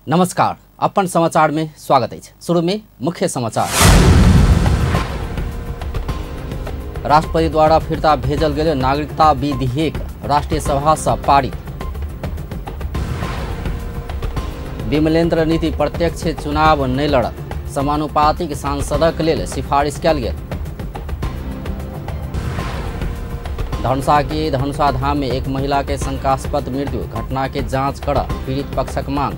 नमस्कार, अपन समाचार में स्वागत है। शुरू में मुख्य समाचार। राष्ट्रपति द्वारा फिर्ता भेजल गेल नागरिकता विधेयक राष्ट्रीय सभा से पारित। विमलेन्द्र नीति प्रत्यक्ष चुनाव नहीं लड़त, समानुपातिक सांसदक लेल सिफारिश कयल गेल। धनुषा के धनुषा धाम में एक महिला के शंकास्पद मृत्यु, घटना के जांच कर पीड़ित पक्षक मांग।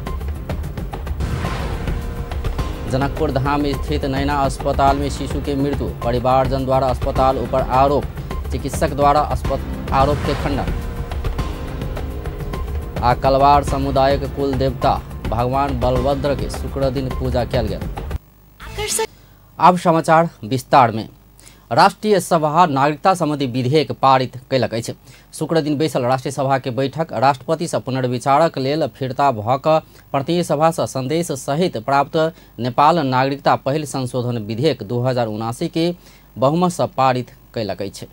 जनकपुर धाम स्थित नैना अस्पताल में शिशु के मृत्यु, परिवारजन द्वारा अस्पताल ऊपर आरोप, चिकित्सक द्वारा आरोप के खंडन। आ कलवार समुदायक कुल देवता भगवान बलभद्र के शुक्र दिन पूजा कयल गेल। अब समाचार विस्तार में। राष्ट्रीय सभा नागरिकता संबंधी विधेयक पारित कयलक अछि। शुक्र दिन बैसल राष्ट्रीय सभा के बैठक राष्ट्रपति से पुनर्विचारक लेल फिर्ता भऽ कऽ प्रतिनिधि सभा से संदेश सहित प्राप्त नेपाल नागरिकता पहिल संशोधन विधेयक 2079 के बहुमत से पारित कयलक अछि।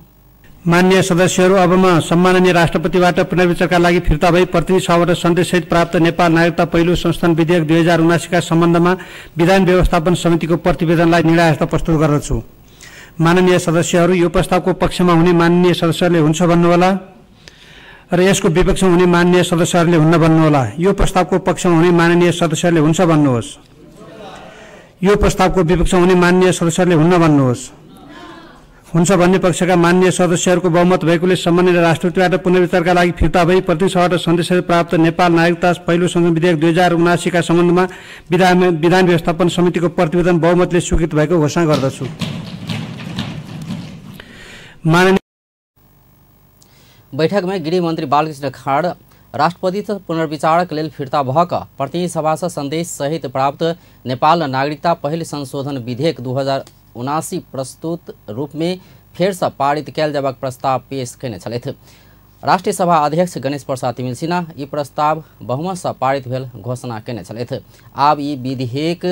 मान्य सदस्यहरू, अब म सम्माननीय राष्ट्रपतिबाट पुनर्विचारका लागि फिर्ता भई प्रतिनिधि सभाबाट सन्देशसहित प्राप्त नेपाल नागरिकता पहिलो संशोधन विधेयक 2079 का सम्बन्धमा विधान व्यवस्थापन समितिको प्रतिवेदनलाई निर्णयार्थ प्रस्तुत गर्दछु। माननीय सदस्यहरू, यो प्रस्तावको पक्षमा हुने माननीय सदस्यहरूले हुन्छ भन्नुहोला र यसको विपक्षमा हुने माननीय सदस्यहरूले हुन्न भन्नुहोला। यो प्रस्तावको पक्षमा हुने माननीय सदस्यहरूले हुन्छ भन्नुहोस्। यो प्रस्तावको विपक्षमा हुने माननीय सदस्यहरूले हुन्न भन्नुहोस्। हुन्छ भन्ने पक्षका माननीय सदस्यहरूको बहुमत भएकोले सम्माननीय राष्ट्रपतिबाट पुनर्विचारका लागि फिर्ता भई प्रतिनिधि सभाबाट सन्देश प्राप्त नेपाल नागरिकता पहिलो संशोधन विधेयक 2079 का सम्बन्धमा विधान व्यवस्थापन समितिको प्रतिवेदन बहुमतले स्वीकृत भएको घोषणा गर्दछु। बैठक में गृहमंत्री बालकृष्ण खाड़ राष्ट्रपति पुनर्विचारक लेल फिर्ता भऽ कऽ प्रतिनिधि सभा से संदेश सहित प्राप्त नेपाल नागरिकता पहिल संशोधन विधेयक 2079 प्रस्तुत रूप में फेर से पारित कयल जयबाक प्रस्ताव पेश कयने छलथि। राष्ट्रीय सभा अध्यक्ष गणेश प्रसाद तिमिल सिन्हा ई प्रस्ताव बहुमत से पारित भेल घोषणा कयने छलथि। आब ई विधेयक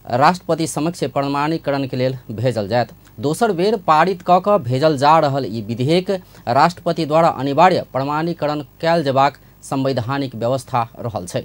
राष्ट्रपति समक्ष प्रमाणीकरण के लेल भेजल जायत। दोसर बेर पारित कऽ कऽ भेजल जा रहल ई विधेयक राष्ट्रपति द्वारा अनिवार्य प्रमाणीकरण कयल जेबाक संवैधानिक व्यवस्था रहल छै।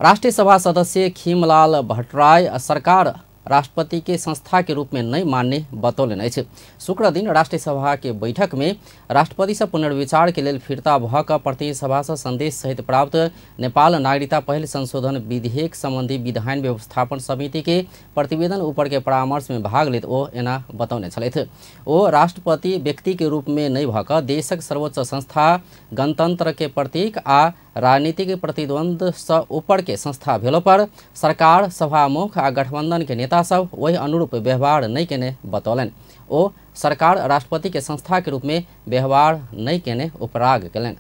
राष्ट्रीय सभा सदस्य खीमलाल भट्टराई सरकार राष्ट्रपति के संस्था के रूप में नहीं मान्य बतौलनि अछि। शुक्र दिन राष्ट्रीय सभा के बैठक में राष्ट्रपति से पुनर्विचार के लेल फिर्ता भऽ कऽ प्रतिनिधि सभा से संदेश सहित प्राप्त नेपाल नागरिकता पहिल संशोधन विधेयक संबंधी विधान व्यवस्थापन समिति के प्रतिवेदन ऊपर के परामर्श में भाग लेत ओ एना बतौने छलथि। ओ राष्ट्रपति व्यक्ति के रूप में नहीं भऽ कऽ देशक सर्वोच्च संस्था, गणतंत्र के प्रतीक आ राजनीतिक प्रतिद्वंद से ऊपर के संस्था भेलो पर सरकार, सभामुख आ गठबंधन के नेता सब वही अनुरूप व्यवहार नहीं केने बतौलनि। ओ सरकार राष्ट्रपति के संस्था के रूप में व्यवहार नहीं केने उपराग केलनि।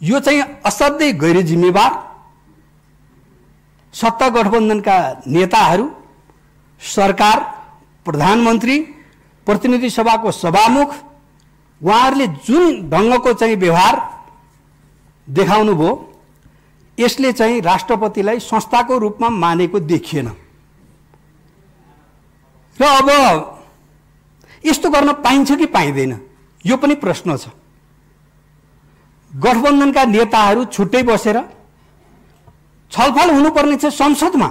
यो चाहिँ असाध्यै गैर जिम्मेवार सत्ता गठबन्धनका नेताहरू, सरकार, प्रधानमन्त्री, प्रतिनिधि सभाको सभामुख, उहाँहरूले जुन ढङ्गको चाहिँ व्यवहार देखाउनु भयो यसले चाहिँ राष्ट्रपतिलाई संस्थाको रूपमा मानेको देखिएन। र अब यस्तो गर्न पाइन्छ कि पाइँदैन यो पनि प्रश्न छ। गठबन्धनका नेताहरू छुट्टै बसेर छलफल हुनुपर्ने छ संसदमा।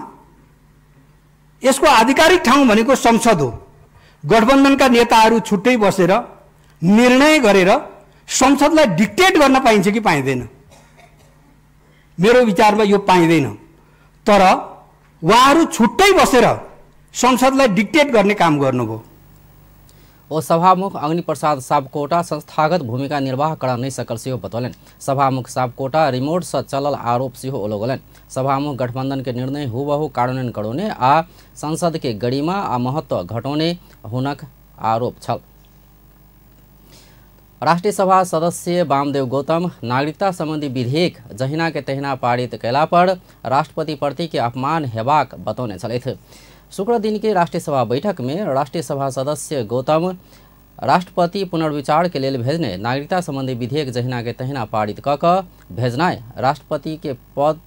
यसको आधिकारिक ठाउँ भनेको संसद हो। गठबन्धनका नेताहरू छुट्टै बसेर निर्णय गरेर संसदलाई डिक्टेट गर्न पाइन्छ कि पाइँदैन? मेरो विचारमा यो पाइँदैन। तर उहाँहरू छुट्टै बसेर संसदलाई डिक्टेट गर्ने काम गर्नुभयो। ओ सभामुख अग्निप्रसाद सापकोटा संस्थागत भूमिका निर्वाह करा नहीं सकल सेहो बतौलनि। सभामुख सापकोटा रिमोट से चलल आरोप सेहो लगौलनि। सभामुख गठबंधन के निर्णय हुबहु कार्यान्वयन करौने आ संसद के गरिमा आ महत्व घटौने हुनक आरोप छल। राष्ट्रीय सभा सदस्य वामदेव गौतम नागरिकता संबंधी विधेयक जहिना के तहिना पारित कयला पर राष्ट्रपति प्रति के अपमान हेबाक बतौने छलथि। शुक्र दिन के राष्ट्रीय सभा बैठक में राष्ट्रीय सभा सदस्य गौतम राष्ट्रपति पुनर्विचार के लेल भेजने नागरिकता संबंधी विधेयक जहिना के तहिना पारित कऽ कऽ भेजनाइ राष्ट्रपति के पद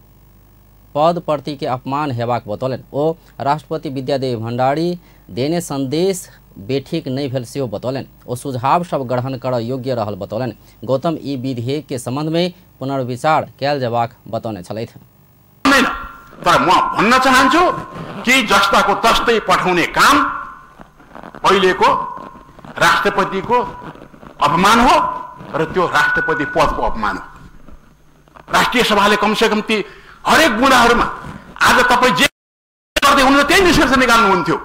पद प्रति के अपमान हेबाक बतौलनि। ओ राष्ट्रपति विद्यादेवी भण्डारी देने संदेश बेठीक नहि भेल सेहो बतौलनि। ओ सुझाव सब ग्रहण करऽ योग्य रहल बतौलनि। गौतम ई विधेयक के संबंध में पुनर्विचार कयल जेबाक बतौने छलथि। तर म भन्न चाहन्छु कि जस्ताको तस्तै पठाउने काम अहिलेको राष्ट्रपतिको अपमान हो र त्यो राष्ट्रपति पदको अपमान हो। राष्ट्रिय सभाले कमसेकम ती हरेक बुँदाहरूमा आज तपाईँ जे गर्दै हुनुहुन्छ त्यही निष्कर्ष निकाल्नुहुन्थ्यो।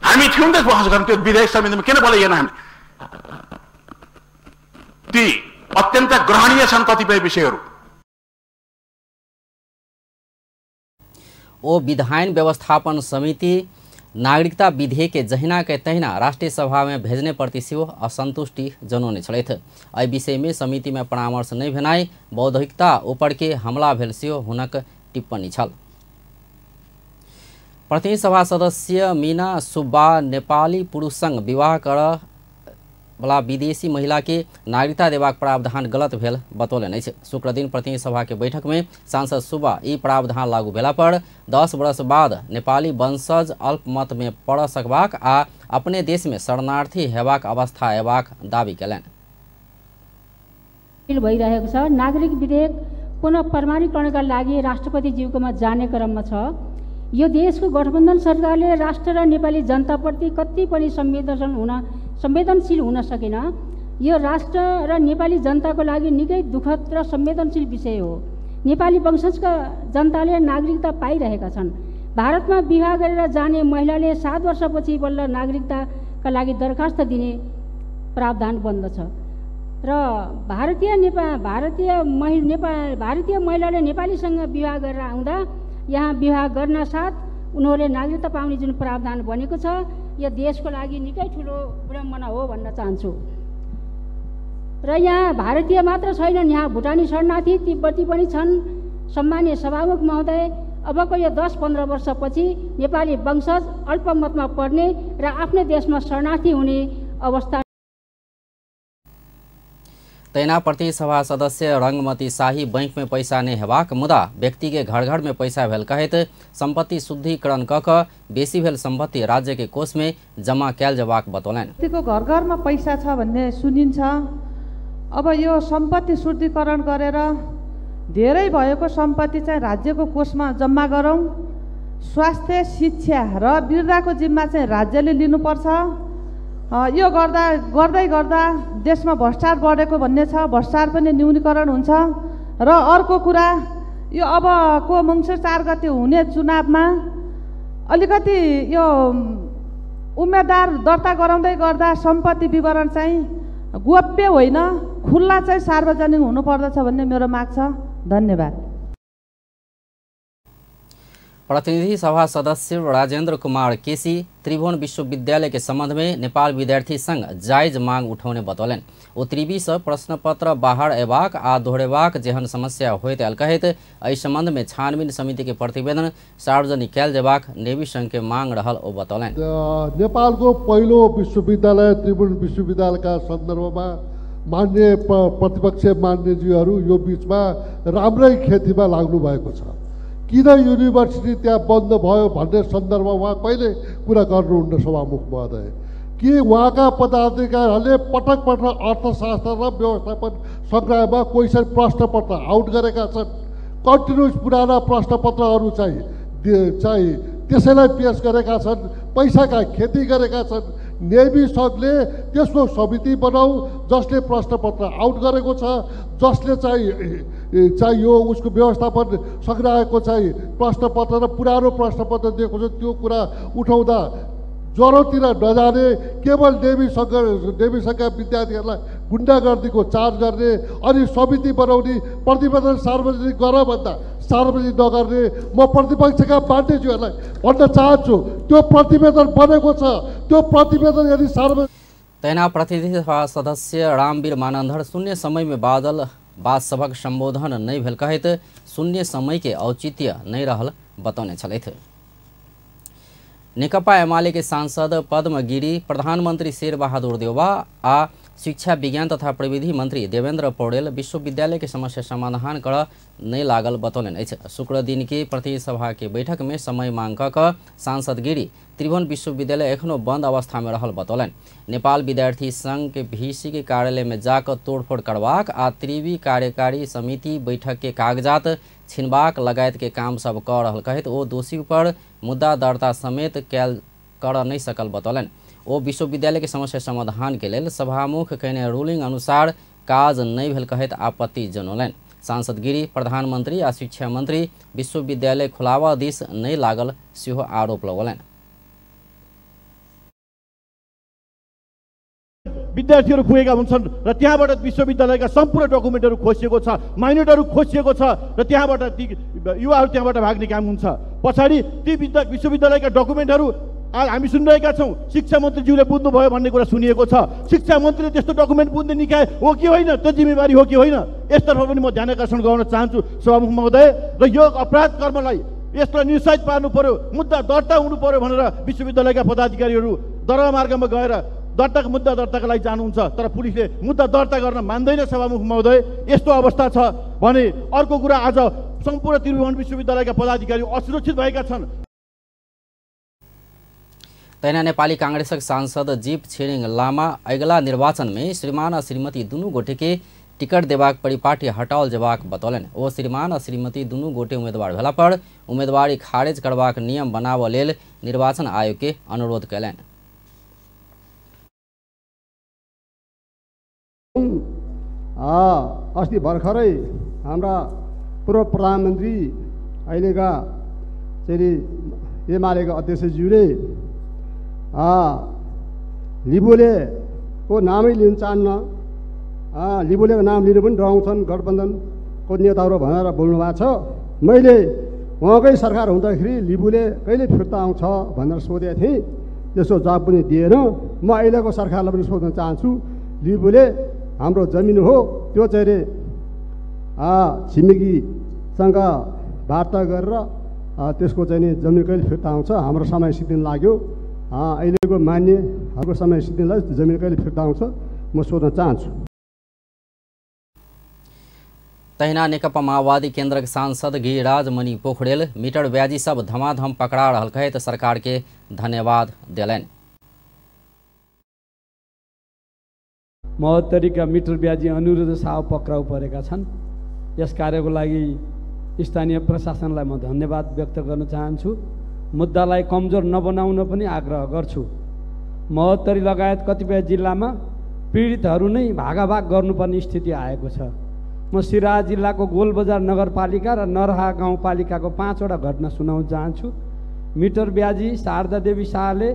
हामी थियौँ त बहस गर्नु, त्यो विधेयक समितिमा किन बोलाइएन हामीले? ती अत्यन्त ग्रहणीय छन् कतिपय विषयहरू। ओ विधायन व्यवस्थापन समिति नागरिकता विधेयक के जहिना के तहिना राष्ट्रिय सभा में भेजने प्रति सेहो असंतुष्टि जनौने छलथि। एहि विषय में समिति में परामर्श नहि भेनाइ बौद्धिकता ऊपर के हमला भेल सेहो हुनक टिप्पणी छल। प्रतिनिधि सभा सदस्य मीना सुब्बा नेपाली पुरुष संग विवाह करऽ वाला विदेशी महिला के नागरिकता देबाक प्रावधान गलत भेल बतौलनि अछि। शुक्रदिन प्रतिनिधि सभा के बैठक में सांसद सुब्बा ई प्रावधान लागू भेला पर 10 वर्ष बाद नेपाली वंशज अल्पमत में पड़ सकबाक आ अपने देश में शरणार्थी हेबाक अवस्था अयबाक दावी कयलनि। भइरहेको छ नागरिक विधेयक पुनः प्रमाणीकरणका लागि राष्ट्रपतिज्यूकोमा जाने क्रममा छ। यो देशको गठबन्धन सरकारले राष्ट्र र नेपाली जनताप्रति कति पनि संवेदनशील हुन सकेन। यो राष्ट्र र नेपाली जनताको लागि निकै दुःखद र संवेदनशील विषय हो। नेपाली वंशजका जनताले नागरिकता पाइरहेका छन्। भारतमा विवाह गरेर जाने महिलाले 7 वर्षपछि बल्ल नागरिकताका लागि दरखास्त दिने प्रावधान बन्दछ र भारतीय महिलाले नेपालीसँग विवाह गरेर आउँदा यहाँ विवाह गर्न साथ उनीहरूले नागरिकता पाउने जुन प्रावधान बनेको छ यो देशको लागि निकै ठुलो विडम्बना हो भन्न चाहन्छु। र यहाँ भारतीय मात्र छैनन्, यहाँ भुटानी शरणार्थी तिब्बती पनि छन्। सम्मान्य सभामुख महोदय, अबको यो 10-15 वर्षपछि नेपाली वंशज अल्पमतमा पर्ने र आफ्नै देशमा शरणार्थी हुने अवस्था। तैना प्रतिनिधि सभा सदस्य रंगमती शाही बैंक में पैसा नहीं हेबाक मुदा व्यक्ति के घर घर में पैसा भेल कहैत संपत्ति शुद्धिकरण क क बेसी भेल संपत्ति राज्य के कोष में जमा कयल जेबाक बतौलनि। व्यक्तिको घर घरमा पैसा छ भन्ने सुनिन्छ। अब यो सम्पत्ति शुद्धिकरण गरेर धेरै भएको सम्पत्ति चाहिँ राज्यको कोषमा जम्मा गरौँ। स्वास्थ्य, शिक्षा र वृद्धको जिम्मा चाहिँ राज्यले लिनुपर्छ। यो गर्दा गर्दै गर्दा देशमा भ्रष्टाचार बढेको भन्ने छ, भ्रष्टाचार पनि न्यूनीकरण हुन्छ। र अर्को कुरा, यो अबको मङ्सिर 4 गते हुने चुनावमा अलिकति यो उम्मेदवार दर्ता गराउँदै गर्दा सम्पत्ति विवरण चाहिँ गोप्य होइन, खुल्ला चाहिँ सार्वजनिक हुनुपर्दछ भन्ने मेरो माग छ। धन्यवाद। प्रतिनिधि सभा सदस्य राजेंद्र कुमार केसी त्रिभुवन विश्वविद्यालय के संबंध में नेपाल विद्यार्थी संघ जायज मांग उठौने बतौलनि। ओ त्रिवी से प्रश्नपत्र बाहर अयबाक आ दोहरेबाक जेहन समस्या होइत आयल कहैत एहि संबंध में छानबीन समिति के प्रतिवेदन सार्वजनिक कयल जेबाक नेवी संघ के मांग रहल ओ बतौलनि। नेपालको पहिलो विश्वविद्यालय त्रिभुवन विश्वविद्यालयका सन्दर्भमा मान्य प्रतिपक्ष मान्यजीहरू यो बीचमा राम्रै खेतीमा लाग्नु भएको छ। किन युनिभर्सिटी त्यहाँ बन्द भयो भन्ने सन्दर्भमा उहाँ कहिले कुरा गर्नुहुन्न सभामुख महोदय? कि उहाँका पदाधिकारीहरूले पटक पटक अर्थशास्त्र र व्यवस्थापन सङ्ग्रहमा क्वेसन प्रश्नपत्र आउट गरेका छन्। कन्टिन्युस पुराना प्रश्नपत्रहरू चाहिँ त्यसैलाई पेस गरेका छन्, पैसाका खेती गरेका छन्। नेवी सङ्घले त्यसको समिति बनाऊ जसले प्रश्नपत्र आउट गरेको छ, जसले चाहिँ यो उसको व्यवस्थापन सङ्ग्रहको चाहिँ प्रश्नपत्र र पुरानो प्रश्नपत्र दिएको छ। त्यो कुरा उठाउँदा ज्वरोतिर नजाने, केवल नेवी सङ्घका विद्यार्थीहरूलाई गुन्डागर्दीको चार्ज गर्ने अनि समिति बनाउने, प्रतिवेदन सार्वजनिक गर भन्दा सार्वजनिक नगर्ने। म प्रतिपक्षका मान्यज्यूहरूलाई भन्न चाहन्छु, त्यो प्रतिवेदन बनेको छ, त्यो प्रतिवेदन यदि सार्वजनिक। तहिना प्रतिनिधि सभा सदस्य रामवीर मानन्धर शून्य समय में बादल बात सभक संबोधन नहीं भेल कहैत शून्य समय के औचित्य नहीं रहल बतौने छलथि। नेकपा एमाले के सांसद पद्म गिरी प्रधानमंत्री शेरबहादुर देउवा आ शिक्षा विज्ञान तथा प्रविधि मंत्री देवेन्द्र पौडेल विश्वविद्यालय के समस्या समाधान कर नहीं लागल बतौलनि अछि। शुक्र दिन के प्रतिनिधि सभा के बैठक में समय मांग क सांसद गिरी त्रिभुवन विश्वविद्यालय एखनो बंद अवस्था में रहल बतौलनि। नेपाल विद्यार्थी संघ के वीसी के कार्यालय में जाकर तोड़फोड़ करबाक आ त्रिवी कार्यकारी समिति बैठक के कागजात छिनबाक लगायत के काम सब क रहल कहैत ओ दोषी पर मुद्दा दर्ता समेत कैल कर नहीं सकल बतौलनि। ओ विश्वविद्यालय के समस्या समाधान के लेल सभामुख कयने रूलिंग अनुसार काज नहीं भेल कहैत आपत्ति जनौलनि। सांसद गिरी प्रधानमंत्री आ शिक्षा मंत्री विश्वविद्यालय खुलावा दिस नहीं लागल सेहो आरोप लगौलनि। विद्यार्थीहरू पुगेका हुन्छन् र त्यहाँबाट विश्वविद्यालयका सम्पूर्ण डकुमेन्टहरू खोसिएको छ, माइनोटहरू खोसिएको छ र त्यहाँबाट ती युवाहरू त्यहाँबाट भाग्ने काम हुन्छ। पछाडि ती विश्वविद्यालयका डकुमेन्टहरू हामी सुनिरहेका छौँ, शिक्षा मन्त्रीज्यूले बुझ्नुभयो भन्ने कुरा सुनिएको छ। शिक्षा मन्त्रीले त्यस्तो डकुमेन्ट बुझ्ने निकाय हो कि होइन, त्यो जिम्मेवारी हो कि होइन, यसतर्फ पनि म ध्यान आकर्षण गराउन चाहन्छु सभामुख महोदय। र यो अपराध कर्मलाई यसलाई निरुत्साहित पार्नु पर्यो, मुद्दा दर्ता हुनु पर्यो भनेर विश्वविद्यालयका पदाधिकारीहरू दरबार मार्गमा गएर दर्ताको मुद्दा दर्ताका लागि जानुहुन्छ, तर पुलिसले मुद्दा दर्ता गर्न मान्दैन सभामुख महोदय। यस्तो अवस्था छ भने अर्को कुरा, आज सम्पूर्ण त्रिभुवन विश्वविद्यालयका पदाधिकारी असुरक्षित भएका छन्। तहिना नेपाली कांग्रेसक सांसद जीप छिरिङ लामा अगिला निर्वाचन में श्रीमान आ श्रीमती दुनू गोटे के टिकट देबाक परिपाटी हटाओल जेबाक बतौलनि। ओ श्रीमान आ श्रीमती दुनू गोटे उम्मीदवार भेला पर उम्मीदवारी खारिज करबाक नियम बनाबऽ लेल निर्वाचन आयोग के अनुरोध कयलनि। अस्ति भर्खरै हाम्रा पूर्व प्रधानमन्त्री अहिलेका चाहिँ एमालेका अध्यक्षज्यूले लिबुलेको नामै लिन चाहन्न, लिबुलेको नाम लिनु पनि डराउँछन् गठबन्धनको नेताहरू भनेर बोल्नु भएको छ। मैले उहाँकै सरकार हुँदाखेरि लिबुले कहिले फिर्ता आउँछ भनेर सोधेको थिएँ, त्यसको जवाब पनि दिएन। म अहिलेको सरकारलाई पनि सोध्न चाहन्छु, लिबुले हाम्रो जमिन हो, त्यो चाहिँ छिमेकीसँग वार्ता गरेर त्यसको चाहिँ जमिन कहिले फिर्ता आउँछ, हाम्रो समय सिद्धिन लाग्यो, अहिलेको मान्यहरूको समय सिद्धिनलाई जमिन कहिले फिर्ता आउँछ म सोध्न चाहन्छु। तहिना नेकपा माओवादी केन्द्रक सांसद गिरिराज मणि पोखरेल मीटर ब्याजी सब धमाधम पकड़ा रहल कहैत सरकार के धन्यवाद देलनि। महोत्तरीका मिटर ब्याजी अनुरुद्ध साह पक्राउ परेका छन्। यस कार्यको लागि स्थानीय प्रशासनलाई म धन्यवाद व्यक्त गर्न चाहन्छु। मुद्दालाई कमजोर नबनाउन पनि आग्रह गर्छु। महोत्तरी लगायत कतिपय जिल्लामा पीडितहरू नै भागाभाग गर्नुपर्ने स्थिति आएको छ। म सिराहा जिल्लाको गोलबजार नगरपालिका र नरहा गाउँपालिकाको 5वटा घटना सुनाउन चाहन्छु। मिटर ब्याजी शारदा देवी शाहले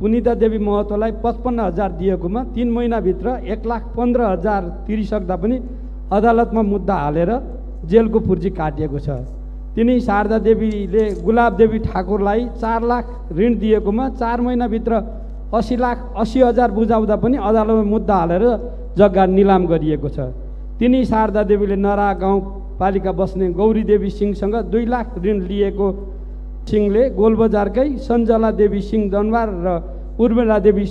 पुनिता देवी महतोलाई 55,000 दिएकोमा 3 महिनाभित्र 1,15,000 तिरिसक्दा पनि अदालतमा मुद्दा हालेर जेलको पुर्जी काटिएको छ। तिनी शारदा देवीले गुलाब देवी ठाकुरलाई 4 लाख ऋण दिएकोमा 4 महिनाभित्र 80,80,000 बुझाउँदा पनि अदालतमा मुद्दा हालेर जग्गा निलाम गरिएको छ। तिनी शारदा देवीले नरा गाउँपालिका बस्ने गौरी देवी सिंहसँग 2 लाख ऋण लिएको सिंहले गोलबजारकै सञ्जला देवी सिंह दनवार र उर्मिला देवी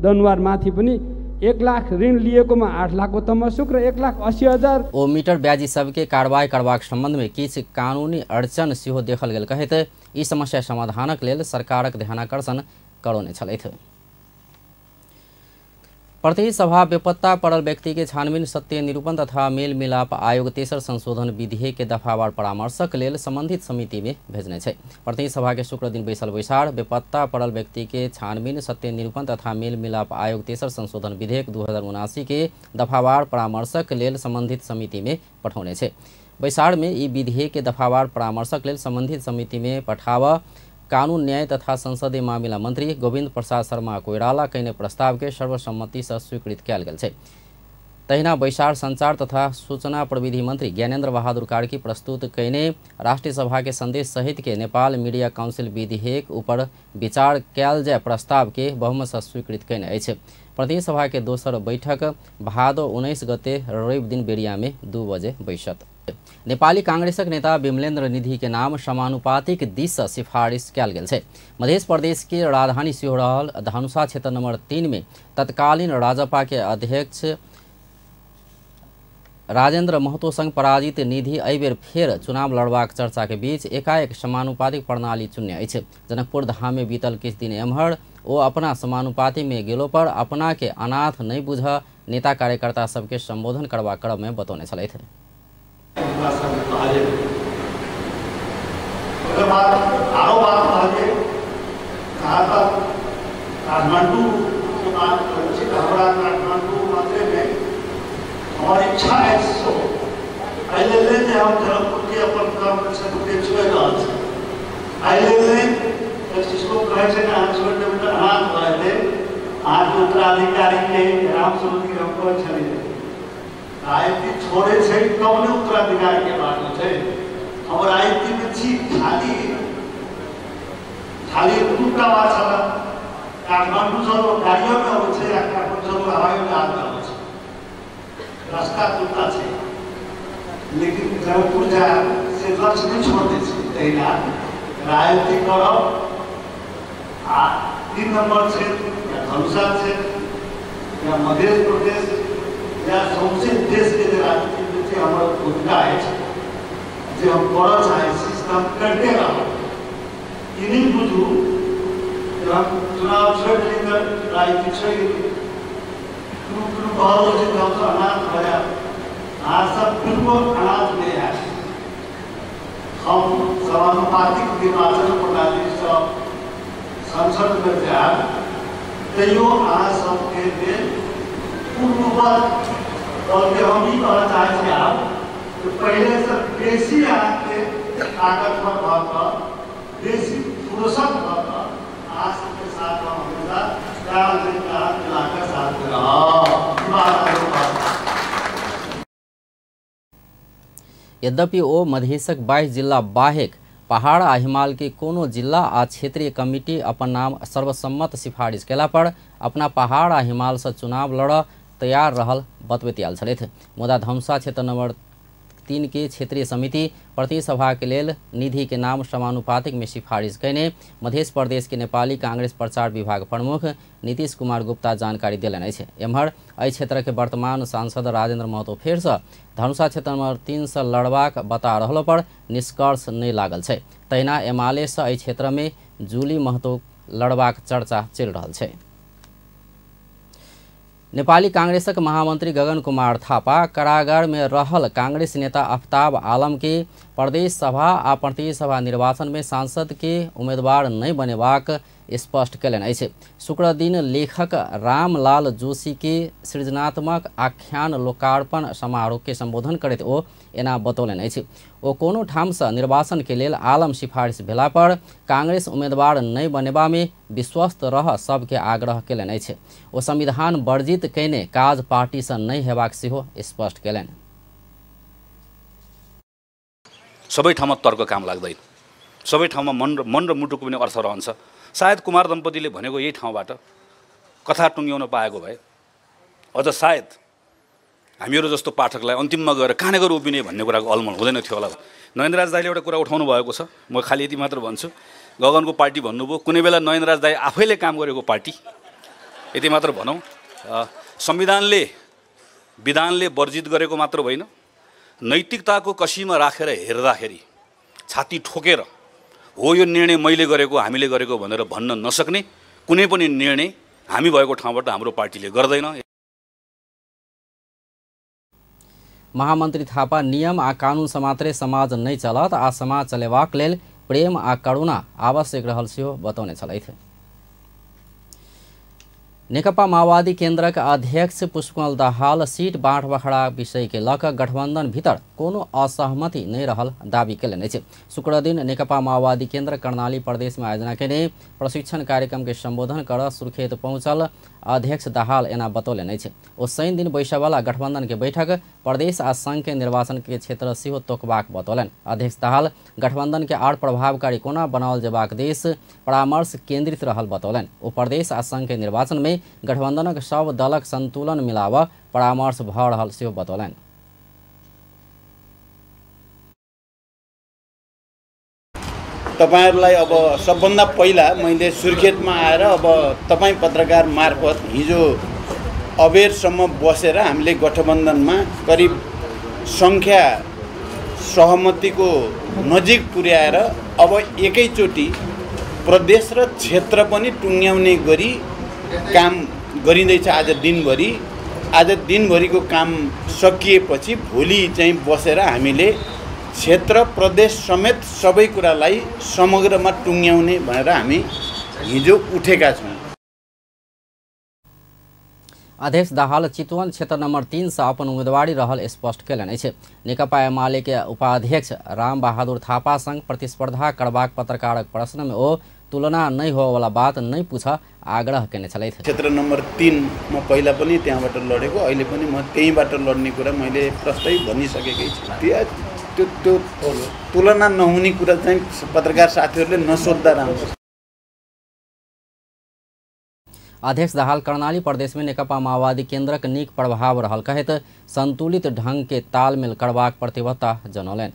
दनवारमाथि पनि 1 लाख ऋण लिएकोमा 8 लाखको तमसुक र 1,80,000। ओ मीटर ब्याजी सबके कार्रवाई करबाक संबंध में किछु कानूनी अड़चन सेहो देखल गेल कहैत ई समस्या समाधानक लेल सरकारक ध्यानाकर्षण करौने छलथि। प्रतिनिधि सभा बेपत्ता पड़ल व्यक्ति के छानबीन सत्य निरूपण तथा मेल मिलाप आयोग तेसर संशोधन विधेयक के दफावार परामर्शक लेल संबंधित समिति में भेजने छै। प्रतिनिधि सभा के शुक्र दिन बैसल बैसार बेपत्ता पड़ल व्यक्ति के छानबीन सत्य निरूपण तथा मेल मिलाप आयोग तेसर संशोधन विधेयक 2079 के दफावार परामर्शक लेल संबंधित समिति में पठौने छै। बैसार में ई विधेयक के दफावार परामर्शक लेल संबंधित समिति में पठाव कानून न्याय तथा संसदीय मामिला मंत्री गोविंद प्रसाद शर्मा कोइराला कयने प्रस्ताव के सर्वसम्मति से स्वीकृत कयल गेल छै। तहिना बैसार संचार तथा सूचना प्रविधि मंत्री ज्ञानेन्द्र बहादुर कार्की प्रस्तुत कयने राष्ट्रीय सभा के संदेश सहित के नेपाल मीडिया काउंसिल विधेयक ऊपर विचार कयल जाय प्रस्ताव के बहुमत से स्वीकृत कयने अछि। प्रदेश सभा के दोसर बैठक भादो 19 गते रवि दिन बेरिया में 2 बजे बैसत। नेपाली कांग्रेसक नेता विमलेन्द्र निधि के नाम समानुपातिक दिस से सिफारिश कयल गेल छै। मध्य प्रदेश के राजधानी सेहो रहल धनुषा क्षेत्र नंबर 3 में तत्कालीन राजपा के अध्यक्ष राजेंद्र महतो संग पराजित निधि एहि बेर फेर चुनाव लड़बाक चर्चा के बीच एकाएक समानुपातिक प्रणाली चुनने अछि। जनकपुर धाम में बीतल किछु दिन एम्हर ओ अपना समानुपाति में गेलो पर अपना के अनाथ नहीं बुझ नेता कार्यकर्ता सबके संबोधन करबाक क्रम में बतौने छलथि। हमर इच्छा अछि सो एहि लेल नहि जे हम जनकपुरके अपन कर्म क्षेत्रके छोड़ि रहल छी, एहि लेल नहि जिसको कहै छै ने अहाँ छोड़ि देबै तऽ अनाथ भऽ जेतै। अहाँके उत्तराधिकारीके राम स्वरूपके हम कहै छलियै राजनीति छोड़ै छै तब ने उत्तराधिकारके बात होइ छै। हम राजनीतिमे छी, खाली खाली दूटा बात छल, काठमाण्डूसँ लोक गाड़ियोमे अबै छै आ काठमाण्डूसँ लोक हवाइयो जहाजमे अबै छै, रास्ता दूटा छै, लेकिन जनकपुर जायब से लक्ष्य नहि छोड़ दै छै। तहिना राजनीति करब आ 3 नम्बर क्षेत्र या धनुषा क्षेत्र या मध्य प्रदेश या सौंसे देशके जे राजनीतिमे छै हमर भूमिका अछि जे हम करऽ चाहै छी से हम करिते रहब। ई नहि बुझू जे हम चुनाव छोड़ि देली तऽ राजनीति छोड़ि गेली। कोनो कोनो कहल जाइ छै हमसभ अनाथ भऽ जायब, अहाँसभ बिल्कुल अनाथ नहि हैब। हम समानुपातिक निर्वाचन प्रणालीसँ संसदमे जायब तैयो अहाँ सबके लेल पूर्ववत, बल्कि हम ई कहऽ चाहै छी आब पहिलेसँ बेसी अहाँके ताकतवर भऽ कऽ बेसी फुर्सत भऽ कऽ अहाँ सबके साथ हम हमेशा काल मिलाकर साथ रहब। यद्यपि ओ मधेशक 22 जिला बाहेक पहाड़ आ हिमाल के कोनो जिला आ क्षेत्रीय कमिटी अपन नाम सर्वसम्मत सिफारिश केला पर अपना पहाड़ आ हिमाल से चुनाव लड़ तैयार रहल बतबैत आयल छलथि। मुदा धनुषा क्षेत्र नंबर 3 के क्षेत्रीय समिति प्रति सभा के लेल निधि के नाम समानुपातिक में सिफारिश कयने मध्य प्रदेश के नेपाली कांग्रेस प्रचार विभाग प्रमुख नीतीश कुमार गुप्ता जानकारी देलनि अछि। एम्हर एहि क्षेत्र के वर्तमान सांसद राजेंद्र महतो फेरसँ धनुषा क्षेत्र नंबर 3 से लड़बाक बता रहलो पर निष्कर्ष नहि लागल छै। तहिना एमाले से एहि क्षेत्र में जूली महतो लड़बाक चर्चा चलि रहल छै। नेपाली कांग्रेसक महामंत्री गगन कुमार थापा कारागार में रहल कांग्रेस नेता आफ्ताब आलम के प्रदेश सभा आ प्रदेश सभा निर्वाचन में सांसद के उम्मीदवार नहीं बनेबाक स्पष्ट कयलनि अछि। शुक्र दिन लेखक रामलाल जोशी के सृजनात्मक आख्यान लोकार्पण समारोह के संबोधन करैत ओ एना बतौलनि अछि। ओ कोनो ठामसँ निर्वाचन के लेल आलम सिफारिश भेला पर कांग्रेस उम्मीदवार नहीं बनेबा में विश्वस्त रह सबके आग्रह कयलनि अछि। ओ संविधान वर्जित कयने काज पार्टीसँ नहि हेबाक सेहो स्पष्ट कयलनि। सबै ठाउँमा तर्क काम लाग्दैन, सबै ठाउँमा मन र मुटुको पनि अर्थ रहन्छ। सायद कुमार दम्पतिले भनेको यही ठाउँबाट कथा टुङ्ग्याउन पाएको भए अझ सायद हामीहरू जस्तो पाठकलाई अन्तिममा गएर कहाँ गएर उभिने भन्ने कुराको अलमल हुँदैन थियो होला। नयनराज दाईले एउटा कुरा उठाउनु भएको छ, म खालि यति मात्र भन्छु, गगनको पार्टी भन्नुभयो, कुनै बेला नयनराज दाई आफैले काम गरेको पार्टी, यति मात्र भनौँ। संविधानले विधानले वर्जित गरेको मात्र होइन, नैतिकताको कसीमा राखेर हेर्दाखेरि छाती ठोकेर हो यो निर्णय मैले गरेको हामीले गरेको भनेर भन्न नसक्ने कुनै पनि निर्णय हामी भएको ठाउँबाट हाम्रो पार्टीले गर्दैन। महामन्त्री थापा नियम आ कानून सँ मात्रै समाज नहि चलत आ समाज चलेबाक लेल प्रेम आ करुणा आवश्यक रहल सेहो बतौने छलथि। नेकपा माओवादी केन्द्रक अध्यक्ष पुष्पकमल दाहाल सीट बाँटबखरा विषय के लऽ कऽ गठबंधन भीतर कोनो असहमति नहि रहल दावी कयलनि अछि। शुक्रदिन नेकपा माओवादी केन्द्र कर्णाली प्रदेश में आयोजना कयने प्रशिक्षण कार्यक्रम के संबोधन कर सुर्खेत पहुँचल अध्यक्ष दाहाल एना बतौलनि अछि। ओ शनि दिन बैसयवला गठबंधन के बैठक प्रदेश आ संघ के निर्वाचन के क्षेत्र सेहो तोकबाक बतौलनि। अध्यक्ष दाहाल गठबंधन के आर प्रभावकारी कोना बनाओल जेबाक देश परामर्श केंद्रित रहल बतौलनि। ओ प्रदेश आ संघ के निर्वाचन में गठबंधनक सब दलक संतुलन मिलाव परामर्श भऽ रहल सेहो बतौलनि। तपाईहरुलाई अब सबभन्दा पहिला मैले सुर्खेतमा आएर अब तपाई पत्रकार मार्फत हिजो अबेरसम्म बसेर हामीले गठबन्धनमा करिब संख्या सहमतिको नजिक पुर्याएर अब एकैचोटि प्रदेश र क्षेत्र पनि टुङ्ग्याउने गरी काम गरिँदैछ। आज दिनभरिको काम सकिएपछि भोलि चाहिँ बसेर हामीले क्षेत्र प्रदेश समेत सबै कुरालाई समग्रमा टुङ्ग्याउने भनेर हामी हिजो उठेका छौँ। अध्यक्ष दाहाल चितवन क्षेत्र नंबर 3 से अपन उम्मीदवारी रहल स्पष्ट कयलनि अछि। नेकपा एमाले के उपाध्यक्ष राम बहादुर थापा संग प्रतिस्पर्धा करबाक पत्रकारक प्रश्न में ओ तुलना नहीं होवाला बात नहीं पूछ आग्रह केने छलथि। क्षेत्र नंबर 3 म पहिला पनि त्यहाँबाट लडेको, अहिले पनि म त्यहीँबाट लड्ने कुरा मैले प्रष्टै भनिसकेकै छु। त्यो त्यो तुलना नहुने कुरा चाहिँ पत्रकार साथीहरूले नसोध्दा राम्रो। अध्यक्ष दाहाल कर्णाली प्रदेश में नेकपा माओवादी केंद्रक नीक प्रभाव रहल कहैत संतुलित ढंग के तालमेल करबाक प्रतिबद्धता जनौलनि।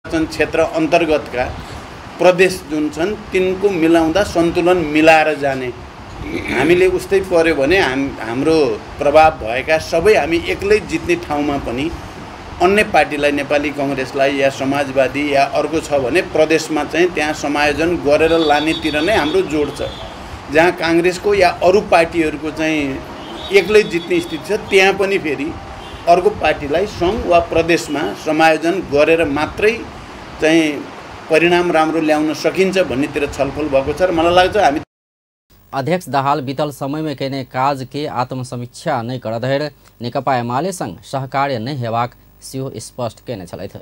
क्षेत्र अन्तर्गतका प्रदेश जुन छन् तिनको मिलाउँदा सन्तुलन मिलाएर जाने, हामीले उस्तै पर्यो भने हाम्रो प्रभाव भएका सबै हामी एक्लै जित्ने ठाउँमा पनि अन्य पार्टीलाई नेपाली कङ्ग्रेसलाई या समाजवादी या अर्को छ भने प्रदेशमा चाहिँ त्यहाँ समायोजन गरेर लानेतिर नै हाम्रो जोड छ। जहाँ काङ्ग्रेसको या अरू पार्टीहरूको चाहिँ एक्लै जित्ने स्थिति छ त्यहाँ पनि फेरि अर्को पार्टीलाई सङ्घ वा प्रदेशमा समायोजन गरेर मात्रै चाहिँ परिणाम राम्रो ल्याउन सकिन्छ भन्नेतिर छलफल भएको छ र मलाई लाग्छ हामी। अध्यक्ष दाहाल बीतल समय में केने काज के आत्मसमीक्षा नहीं कर धरि नेकपा एमाले संग सहकार्य नहीं हेबाक सेहो स्पष्ट केने छलथि।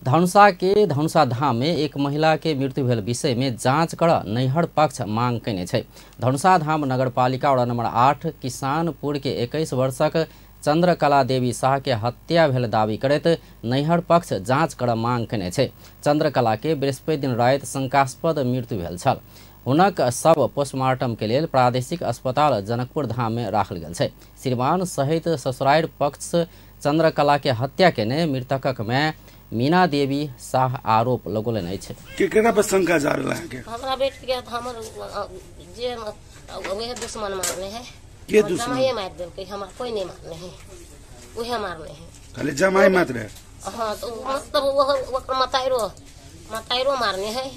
धनुषा के धनुषा धाम में एक महिला के मृत्यु भेल विषय में जांच कर नैहर पक्ष मांग केने छै। धनुषा धाम नगरपालिका वडा नंबर 8 किसानपुर के 21 वर्षक चंद्रकला देवी शाह के हत्या भेल दावी करैत नैहर पक्ष जांच कर मांग केने छै। चंद्रकला के बृहस्पति दिन राति शंकास्पद मृत्यु भेल छल। हुनक शव पोस्टमार्टम के लेल प्रादेशिक अस्पताल जनकपुर धाम में राखल गेल छै। श्रीमान सहित ससुरारि पक्ष चंद्रकला के हत्या केने मृतकक में मीना देवी शाह आरोप लगौलनि अछि। केकरा पर शंका जा रहल है? हमरा बेटी के हमर जे वह दुश्मन मारने है। के दुश्मन? जमाई मार देलकै, हमरा कोई नहीं मारने है, वह मारने है। खाली जमाई मात्र है? हां, तो मतलब ओकर मताइरो मारने है,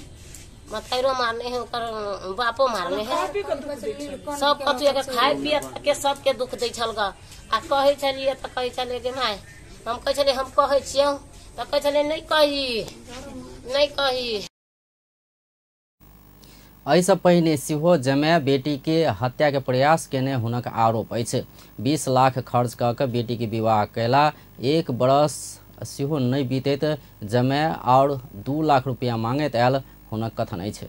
मताइरो मारने है, ओकर बापो मारने है। सब कथु के खाय पिए के सबके दुख दै छल ग। आ कहै छलियै त कहै छलियै गे my, हम कहै छलियै हम कहै छियौ त कहै छलियै नहीं कही नहीं कही। एहिसँ पहिने सेहो जमाय बेटी के हत्या के प्रयास केने हुनक आरोप अछि। 20 लाख खर्च कऽ के बेटी के विवाह कयला 1 बरस सेहो नहि बीतैत जमाय और 2 लाख रुपया मांगैत आयल हुनक कथन अछि।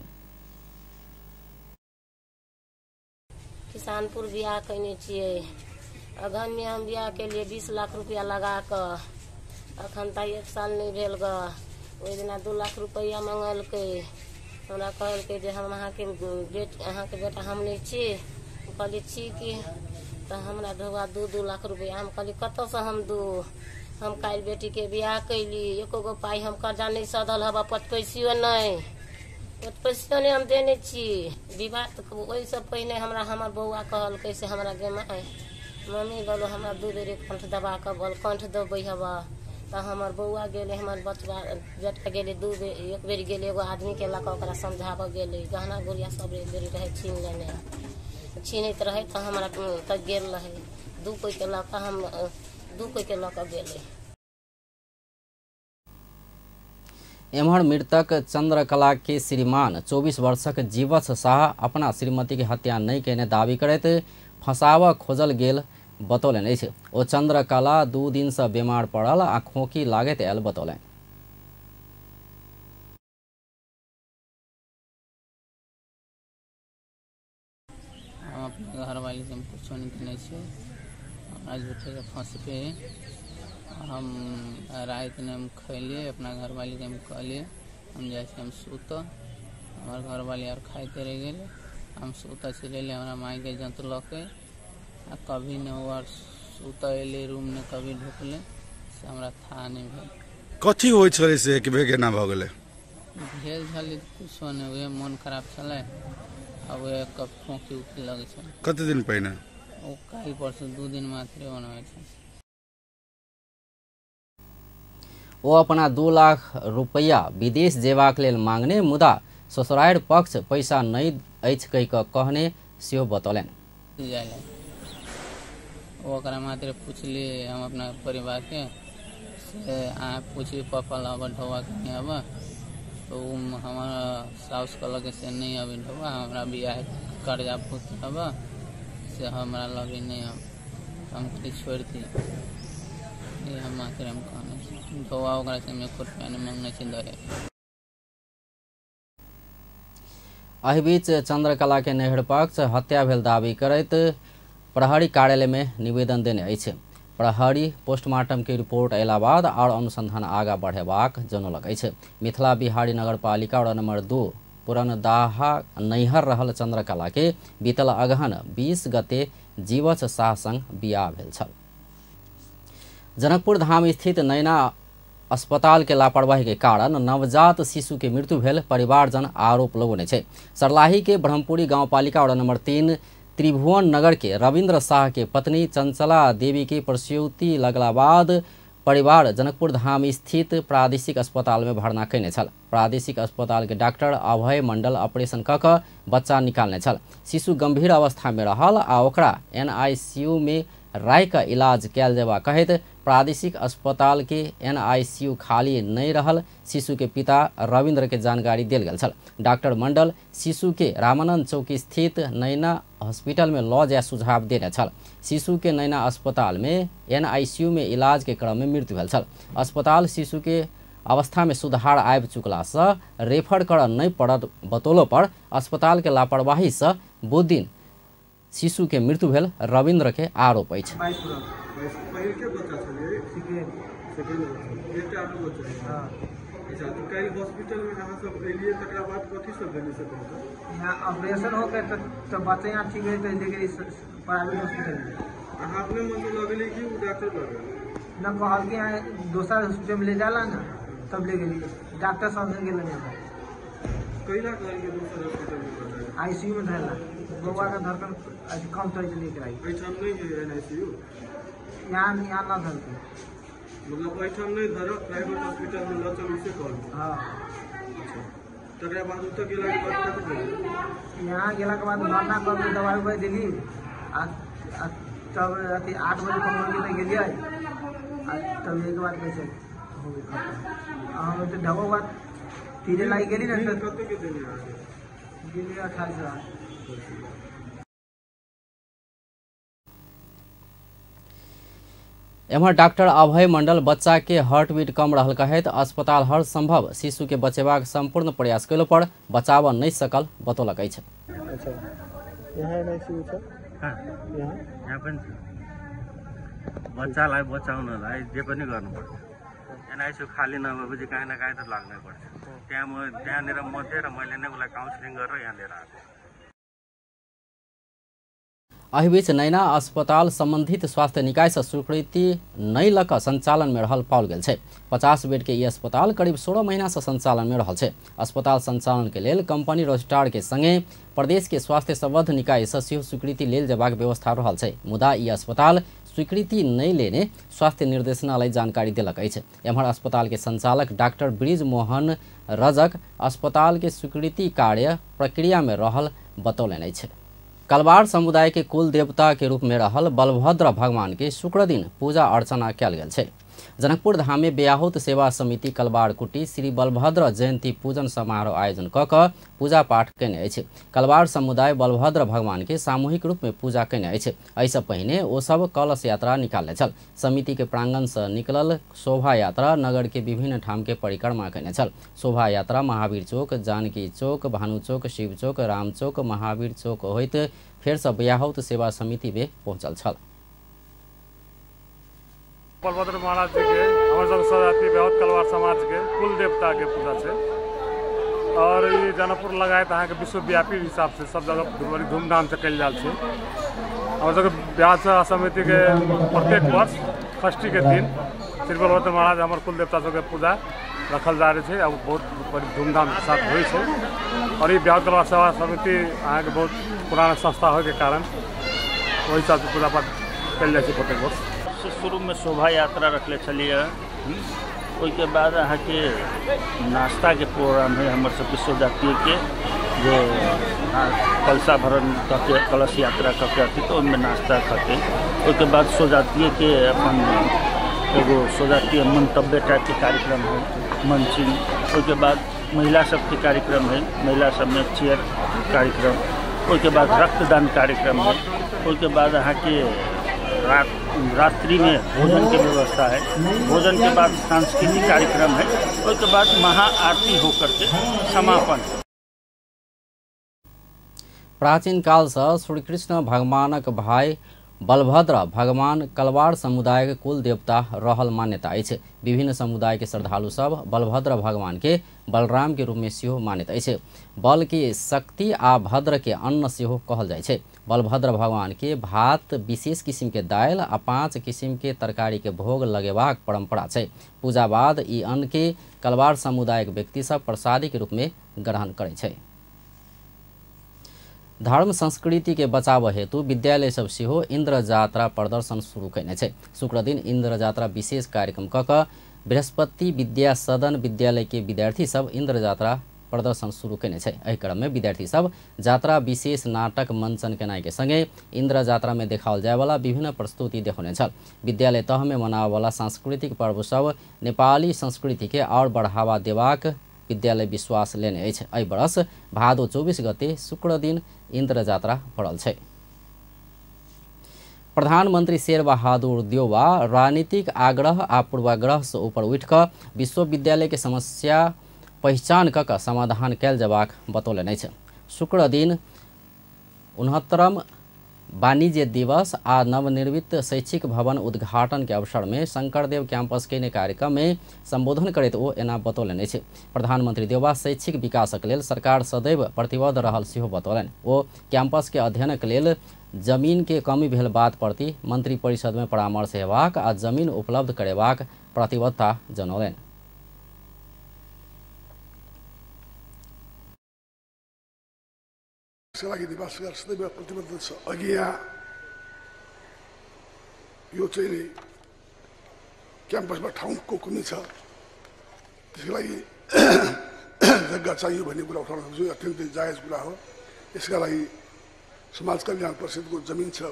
किसानपुर बियाह कयने छियै, अगहन में हम बियाह के लिए 20 लाख रुपया लगा कऽ अखन तक 1 साल नहीं भेल ग। ओहि दिना 2 लाख रुपया मंगलकै, हमरा कहलकै जे हम अहाँके बेटा हम नहि छी। कहली छी कि तऽ हमरा ढोआ 2-2 लाख रुपया। हम कहली कतऽसँ हम दू, हम काल्हि बेटीके बियाह कैली, एको गो पाइ हम कर्जा नहि सधल हबा, पचपैसियो नहि हम देने छी। विवाह ओहिसँ पहिने हमरा हमर बौआ कहलकै से हमरा गे माय मम्मी बोलो हमरा 2 बेर कंठ दबा कऽ बोल कंठ दबै हबा। तऽ हमर बौआ गेलै, हमर बचबा बेटा गेलै 2 बेर, 1 बेर गेलै एगो आदमीके लऽ कऽ ओकरा समझाबऽ गेलै। गहना गुड़िया सब एक बेर रहै छीन लेने, छीनैत रहै तऽ हमरा तऽ गेल रहै 2 कोइके लऽ कऽ, हम 2 कोइके लऽ कऽ गेलै। एम्हर मृतक चंद्रकला के श्रीमान 24 वर्षक जीवछ शाह अपना श्रीमती के हत्या नहीं केने दावी करैत फंसाबऽ खोजल गेल बतौलनि अछि। ओ चंद्रकला 2 दिन से बीमार पड़ल आ खोंखी लागैत आयल बतौलनि। अपना घरवाली से हम कुछो नहीं केने छियै। हमरा झूठेके फंसके हम रातिमे हम खैलियै, अपना घरवालीके हम कहलियै हम जाइ छी हम सुतऽ। हमर घरवाली आर खाइते रहि गेलै, हम सुतऽ चलि एलियै। हमरा मायके जँतलकै आ कभी नहि ओ आर सुतऽ एलै, रूम नहि कभी ढुकलै, से हमरा थाह नहि भेल। कथी होइ छलै से एक बेर केना भऽ गेलै? भेल छलै कुछो नहि, उएह मोन खराब छलै आ उएह खोँखी उखी लगै छलै। कते दिन पहिने? ओ काल्हि परसू 2 दिन मात्रे बनबै छै। ओ अपना 2 लाख रुपैआ विदेश जेबाक लेल मांगने मुदा ससुरारि पक्ष पैसा नहि अछि कहि कऽ कहने सेहो बतौलनि। जाय लए ओकरा मात्र पुछलियै हम अपना परिवारके से अहाँ पूछिए पापा ला आबऽ ढौआ कि नहि आबऽ, तो ओ हमर साउस कहलक से नहीं अभी ढौआ, हमरा बियाह कर्जा बहुत आबऽ से हमरा लगे नहीं आब, हम कहली छोड़ि दिअ। ई हम मात्र हम कहने छी ढौआ ओकरा से हम 1 रुपया नहि मांगने छी दहेज। एहि बीच चंद्रकला के नैहर पक्ष हत्या भेल दावी करैत प्रहरी कार्यालय में निवेदन देने अछि। प्रहरी पोस्टमार्टम के रिपोर्ट अयला बाद और अनुसंधान आगा बढ़ेबाक जनौलक अछि। मिथिला बिहारी नगरपालिका वार्ड नंबर 2 पुरनदाहा नैहर रहल चंद्रकला के बीतल अगहन 20 गते जीवछ शाह संग बियाह भेल छल। जनकपुर धाम स्थित नैना अस्पताल के लापरवाही के कारण नवजात शिशु के मृत्यु भेल परिवारजन आरोप लगौने छै। सरलाही के ब्रह्मपुरी गांवपालिका वार्ड नंबर 3 त्रिभुवन नगर के रविन्द्र शाह के पत्नी चंचला देवी के प्रसूति लगला बाद परिवार जनकपुर धाम स्थित प्रादेशिक अस्पताल में भर्ना कयने छल। प्रादेशिक अस्पताल के डॉक्टर अभय मंडल ऑपरेशन कऽ कऽ बच्चा निकालने छल। शिशु गंभीर अवस्था में रहल आ ओकरा एनआईसीयू में राय का इलाज कयल जेबा कहैत प्रादेशिक अस्पताल के एनआईसीयू खाली नहीं रहल शिशु के पिता रविन्द्र के जानकारी देल गेल छल। डॉक्टर मंडल शिशु के रामानंद चौक स्थित नैना हॉस्पिटल में लऽ जाय सुझाव देने छल। शिशु के नैना अस्पताल में एनआईसीयू में इलाज के क्रम में मृत्यु भेल छल। अस्पताल शिशु के अवस्था में सुधार आबि चुकला से रेफर करऽ नहीं पड़त बतौलो पर अस्पताल के लापरवाही से बुधदिन शिशु के मृत्यु भेल रविन्द्र के आरोप अछि। ऑपरेशन हो के तो बच्चा यहाँ ठीक है तो प्राइवेट हॉस्पिटल में अहाँ अपने मन से लगेली कि डॉक्टर लगे न कहल कि दोसर हॉस्पिटल में ले जाला ना तब ले गेली डॉक्टर समझ गेल नहीं। कैला कहल कि दोसर हॉस्पिटल में आईसीयू में धरला बउआ का धड़कन कम चल लेकर आई। एहिठाम नहीं है एनआईसीयू? यहाँ यहाँ ना धरके मतलब एहिठाम नहीं धर प्राइवेट हॉस्पिटल में ल चलू से कहल। हाँ अच्छा, तकरा बाद ओतऽ गेला के बाद कथी भेल? यहाँ गेला के बाद भर्ना करके दवाई उवाई दिली आ तब अथी 8 बजे 15 बजे गेलियै आ तब एक बाद कैसे हो गेल खत्म। हम तो ढबो बाद तीरे लागि गेली ना। कते के देली अहाँके? गेली 28,000। एम्हर डॉक्टर अभय मंडल बच्चा के हार्ट बीट कम रहल कहैत अस्पताल हर संभव शिशु के बचेबाक संपूर्ण प्रयास कयलो पर बचाव नहीं सकल बतौलक अछि। अच्छा, यहाँ एनआईसीयू छ? हाँ, यहाँ यहाँ पनि छ। बच्चालाई बचाउनलाई जे पनि गर्नुपर्छ। एनआईसीयू खाली नभएपछि काहीँ न काहीँ त लाग्नै पर्छ। त्यहाँ म त्यहाँनिर म थिएँ र मैले नै उसलाई काउन्सिलिङ गरेर यहाँ लिएर आएको। एहिबीच नैना अस्पताल संबंधित स्वास्थ्य निकाय से स्वीकृति नहीं लऽ कऽ संचालन में रहल पाओल गेल छै। 50 बेड के ई अस्पताल करीब 16 महीना से संचालन में रहल छै। अस्पताल संचालन के लेल कंपनी रजिस्ट्रार के संगे प्रदेश के स्वास्थ्य संबद्ध निकाय से सेहो स्वीकृति लेल जेबाक व्यवस्था रहल छै। मुदा ई अस्पताल स्वीकृति नहीं लेने स्वास्थ्य निर्देशनालय जानकारी देलक अछि। एम्हर अस्पताल के संचालक डॉक्टर ब्रिज मोहन रजक अस्पताल के स्वीकृति कार्य प्रक्रिया में रहल बतौलनि अछि। कलवार समुदाय के कुल देवता के रूप में रहल बलभद्र भगवान के शुक्र दिन पूजा अर्चना कयल गेल छै। जनकपुर धाम में ब्याहुत सेवा समिति कलवार कुटी श्री बलभद्र जयंती पूजन समारोह आयोजन क क पूजा पाठ केने अछि। कलवार समुदाय बलभद्र भगवान के सामूहिक रूप में पूजा केने अछि। एहिसँ पहिने ओ सब कलश यात्रा निकालने छल। समिति के प्रांगण से निकलल शोभा यात्रा नगर के विभिन्न ठाम के परिक्रमा केने छल। शोभा यात्रा महावीर चौक, जानकी चौक, भानु चौक, शिव चौक, राम चौक, महावीर चौक होइत फेर से ब्याहुत सेवा समिति में पहुंचल छल। बलभद्र महाराज जी के हमर सब सजाती ब्याहुत कलवार समाज के कुल देवता के पूजा छै और ये जनकपुर लगायत अहाँके विश्वव्यापी हिसाब से सब जगह बड़ी धूमधाम से कयल जाइ छै। हमर सबके ब्याह सेवा समिति के प्रत्येक वर्ष षष्ठी के दिन श्री बलभद्र महाराज हमर कुल देवता सबके पूजा रखल जा रहल छै आ बहुत बड़ी धूमधाम के साथ होइ छै। और ये ब्याह कलवार सेवा समिति अहाँके बहुत पुराना संस्था होइके कारण ओहि हिसाब से पूजा पाठ कयल जाइ छै प्रत्येक वर्ष। शुरू में शोभा यात्रा रखले छलियै, ओहिके बाद अहाँके नाश्ताके प्रोग्राम है हमर सबके स्वजातीय के जे कलशा भरण कऽ कलश यात्रा कऽ के अथी, तो ओहिमे नाश्ता खाके ओहिके बाद स्वजातीय के अपन एगो स्वजातीय मंतव्य टाइपके कार्यक्रम है मंचिंग। ओहिके बाद महिला सबके कार्यक्रम है, महिला सबमे चेयर कार्यक्रम, ओहिके बाद रक्तदान कार्यक्रम है, ओहिके बाद अहाँके रात्रि में भोजन के व्यवस्था है, भोजन के बाद सांस्कृतिक कार्यक्रम है, उसके बाद महाआरती होकर के समापन। प्राचीन काल से श्री कृष्ण भगवानक भाई बलभद्र भगवान कलवार समुदाय के कुल देवता रहल मान्यता अछि। विभिन्न समुदाय के श्रद्धालु सब बलभद्र भगवान के बलराम के रूप में सेहो मानैत अछि। बल के शक्ति आ भद्र के अन्न सेहो कहल जाइ छै। बलभद्र भगवान के भात, विशेष किसिम के दालि आ 5 किसिम के तरकारी के भोग लगेबाक परंपरा छै। पूजा बाद ई अन्न के कलवार समुदायक व्यक्ति सब प्रसादी के रूप में ग्रहण करै छै। धर्म संस्कृति के बचाव हेतु विद्यालय सब सेहो इंद्र जात्रा प्रदर्शन शुरू कयने छै। शुक्रदिन इंद्र जात्रा विशेष कार्यक्रम क क बृहस्पति विद्या सदन विद्यालय के विद्यार्थी सब इंद्र जात्रा प्रदर्शन शुरू कयने छै। एहि क्रम में विद्यार्थी सब जात्रा विशेष नाटक मंचन केनाइ के संगे इंद्र जात्रा में देखाओल जाय वाला विभिन्न प्रस्तुति देखौने छल। विद्यालय तह में मनाबय वाला सांस्कृतिक पर्व सब नेपाली संस्कृति के और बढ़ावा देबाक विद्यालय विश्वास लेने अछि। एहि वर्ष भादो 24 गते शुक्रदिन इंद्र जात्रा पड़ल छै। प्रधानमंत्री शेरबहादुर देउवा राजनीतिक आग्रह आ पूर्वाग्रह से ऊपर उठि कऽ विश्वविद्यालय के समस्या पहिचान कऽ कऽ समाधान कयल जेबाक बतौलनि अछि। शुक्रदिन 69वां वाणिज्य दिवस आ नवनिर्मित शैक्षिक भवन उद्घाटन के अवसर में शंकरदेव कैंपस के कार्यक्रम में संबोधन करैत ओ एना बतौलनि अछि। प्रधानमंत्री देउवा शैक्षिक विकासक लेल सरकार सदैव प्रतिबद्ध रहल सेहो बतौलनि। ओ कैंपस के अध्ययनक लेल जमीन के कमी भेल बात प्रति मंत्री परिषद में परामर्श हेबाक आ जमीन उपलब्ध करेबाक प्रतिबद्धता जनौलनि। यसका लागि नेपाल सरकार सदैव प्रतिबद्ध छ। अघि यहाँ यो चाहिँ नि क्याम्पसमा ठाउँको कमी छ, त्यसको लागि जग्गा चाहियो भन्ने कुरा उठाउन सक्छु, अत्यन्तै जायज कुरा हो। यसका लागि समाज कल्याण परिषदको जमिन छ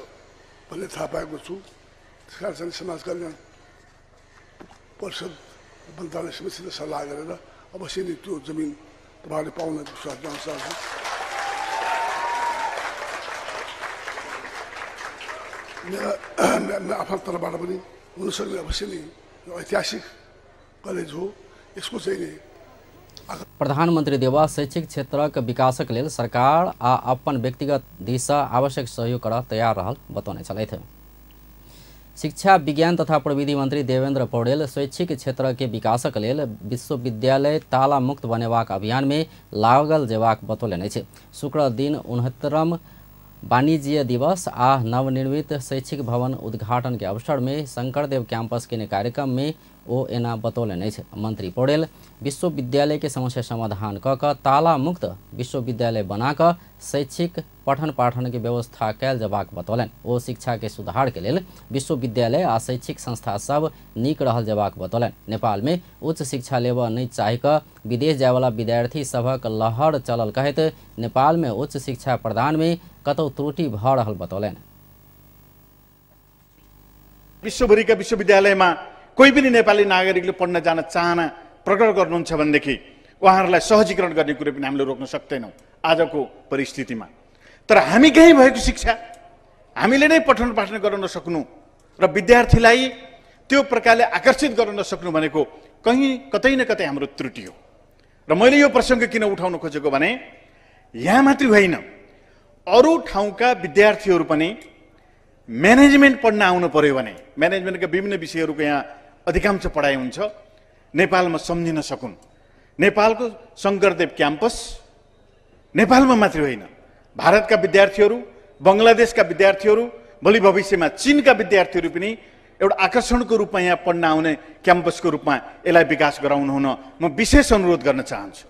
भन्ने थाहा पाएको छु। त्यस कारण चाहिँ समाज कल्याण परिषद मन्त्रालय समितिसित सल्लाह गरेर अवश्य नै त्यो जमिन तपाईँहरूले पाउन विश्वास गर्न चाहन्छु। मेरा आफ्नो तर्फबाट पनि हुनसक्ने अवश्य नै ऐतिहासिक कलेज हो, यसको चाहिँ नि प्रधानमंत्री देउवा शैक्षिक क्षेत्रक विकासक लेल सरकार आ अपन व्यक्तिगत दिशा आवश्यक सहयोग कर तैयार रहल बतौने छलथि। शिक्षा विज्ञान तथा प्रविधि मंत्री देवेंद्र पौडेल शैक्षिक क्षेत्र के विकासक लेल विश्वविद्यालय ताला मुक्त बनेबाक अभियान में लागल जेबाक बतौलनि अछि। शुक्रदिन 69वां वाणिज्य दिवस आ नवनिर्मित शैक्षिक भवन उद्घाटन के अवसर में शंकरदेव कैंपस के कार्यक्रम में ओ एना बतौलनि अछि। मंत्री पौडेल विश्वविद्यालय के समस्या समाधान क क ताला मुक्त विश्वविद्यालय बना क शैक्षिक पठन पाठन के व्यवस्था कयल जेबाक बतौलनि। ओ शिक्षा के सुधार के लेल विश्वविद्यालय आ शैक्षिक संस्था सब नीक रहल जेबाक बतौलनि। नेपाल में उच्च शिक्षा लेबऽ नहि चाहि कऽ विदेश जायवला विद्यार्थी सभक लहर चलल कहैत नेपाल में उच्च शिक्षा प्रदान में कतौ त्रुटि भऽ रहल बतौलनि। विश्वभरिका विश्वविद्यालयमा कोही पनि नेपाली नागरिकले पढ्न जान चाहना प्रकट गर्नुहुन्छ भनेदेखि उहाँहरूलाई सहजीकरण गर्ने कुरो पनि हामीले रोक्न सक्दैनौँ आजको परिस्थितिमा। तर हामी कहीँ भएको शिक्षा हामीले नै पठन पाठन गर्न नसक्नु र विद्यार्थीलाई त्यो प्रकारले आकर्षित गर्न नसक्नु भनेको कहीँ कतै न कतै हाम्रो त्रुटि हो। र मैले यो प्रसङ्ग किन उठाउन खोजेको भने यहाँ मात्रै होइन, अरू ठाउँका विद्यार्थीहरू पनि म्यानेजमेन्ट पढ्न आउनु पर्यो भने म्यानेजमेन्टका विभिन्न विषयहरूको यहाँ अधिकांश पढाइ हुन्छ, नेपालमा सम्झिन सकुन्। नेपालको शङ्करदेव क्याम्पस नेपालमा मात्रै होइन, भारतका विद्यार्थीहरू, बङ्गलादेशका विद्यार्थीहरू, भोलि भविष्यमा चीनका विद्यार्थीहरू पनि एउटा आकर्षणको रूपमा यहाँ पढ्न आउने क्याम्पसको रूपमा यसलाई विकास गराउनु हुन म विशेष अनुरोध गर्न चाहन्छु।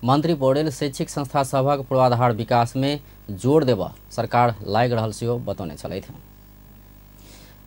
मन्त्री पौडेल शैक्षिक संस्था सभक पूर्वाधार विकास में जोड़ देव सरकार लागि रहल सेहो बतौने छलथि।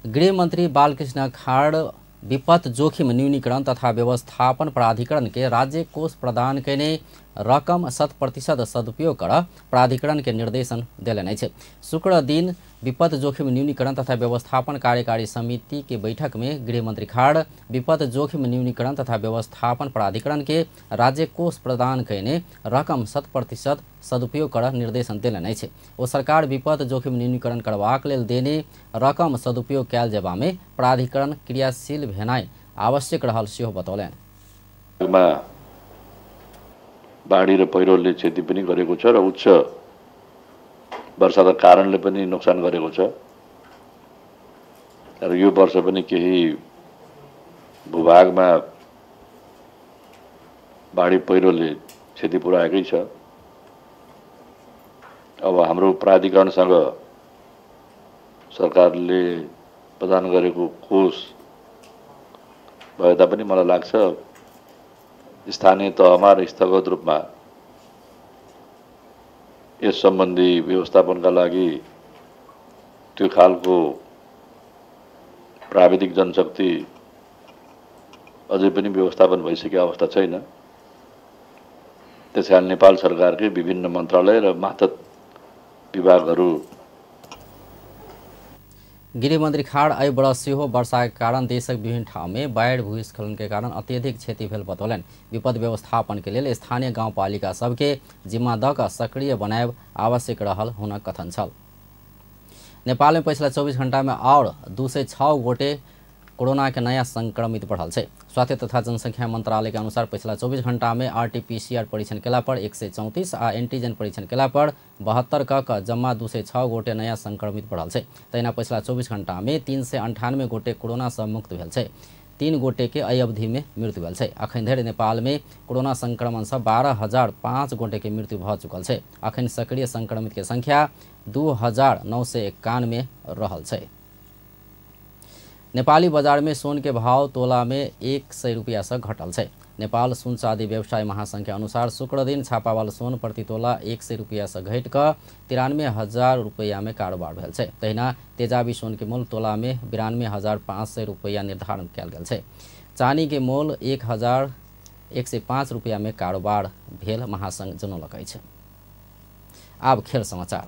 गृहमन्त्री बालकृष्ण खाँड विपद जोखिम न्यूनीकरण तथा व्यवस्थापन प्राधिकरण के राज्य कोष प्रदान कयने रकम 100% सदुपयोग कर प्राधिकरण के निर्देशन देलनि अछि। शुक्र दिन विपद जोखिम न्यूनीकरण तथा व्यवस्थापन कार्यकारी समिति के बैठक में गृहमंत्री खाड़ विपद जोखिम न्यूनीकरण तथा व्यवस्थापन प्राधिकरण के राज्य कोष प्रदान कयने रकम 100% सदुपयोग कर निर्देशन देलनि अछि। ओ सरकार विपद जोखिम न्यूनीकरण करबाक लेल देने रकम सदुपयोग कयल जेबा में प्राधिकरण क्रियाशील भेनाइ आवश्यक रहल सेहो बतौलनि। बाढी र पहिरोले क्षति पनि गरेको छ र उच्च वर्षाका कारणले पनि नोक्सान गरेको छ र यो वर्ष पनि केही भूभागमा बाढी पहिरोले क्षति पुर्याएकै छ। अब हाम्रो प्राधिकरणसँग सरकारले प्रदान गरेको कोष भए तापनि मलाई लाग्छ स्थानीय तहमा र स्थगत रूपमा यस सम्बन्धी व्यवस्थापनका लागि त्यो खालको प्राविधिक जनशक्ति अझै पनि व्यवस्थापन भइसकेको अवस्था छैन। त्यसकारण नेपाल सरकारकै विभिन्न मन्त्रालय र मातहत विभागहरू। गृहमंत्री खाड़ एहि वर्ष सेहो वर्षाक कारण देशक विभिन्न ठाउँ में बाढ़ि भूस्खलन के कारण अत्यधिक क्षति भेल बतौलनि। विपद व्यवस्थापन के लेल स्थानीय गाउँपालिका सबके जिम्मा दऽ कऽ सक्रिय बनायब आवश्यक रहल हुनक कथन छल। नेपाल में पछिला 24 घंटा में और 206 गोटे कोरोना के नया संक्रमित बढ़ल छै। स्वास्थ्य तथा जनसंख्या मंत्रालय के अनुसार पछिला 24 घंटा में आरटीपीसीआर परीक्षण केला पर 134 आ एंटीजन परीक्षण केला पर 72 क जम्मा 206 गोटे नया संक्रमित बढ़ल छै। तहिना पछिला 24 घंटा में 398 गोटे कोरोना से मुक्त भेल छै। 3 गोटे के एहि अवधि में मृत्यु भेल छै। अखन धरि नेपाल में कोरोना संक्रमण से 12,005 गोटे के मृत्यु भऽ चुकल छै। अखन सक्रिय संक्रमित के संख्या 2,991 रहल छै। नेपाली बाजार में सोन के भाव तोला में 100 रुपया से घटल छै। नेपाल सुन चाँदी व्यवसाय महासंघ के अनुसार शुक्र दिन छापावाल सोन प्रति तोला 100 रुपया से घटि कऽ 93,000 रुपया में कारोबार भेल छै। तहिना तेजाबी सोन के मोल तोला में 92,500 रुपया निर्धारण कयल गेल छै। चानी के मोल 1,105 रुपया में कारोबार भेल महासंघ जनौलक अछि। आब खेल समाचार।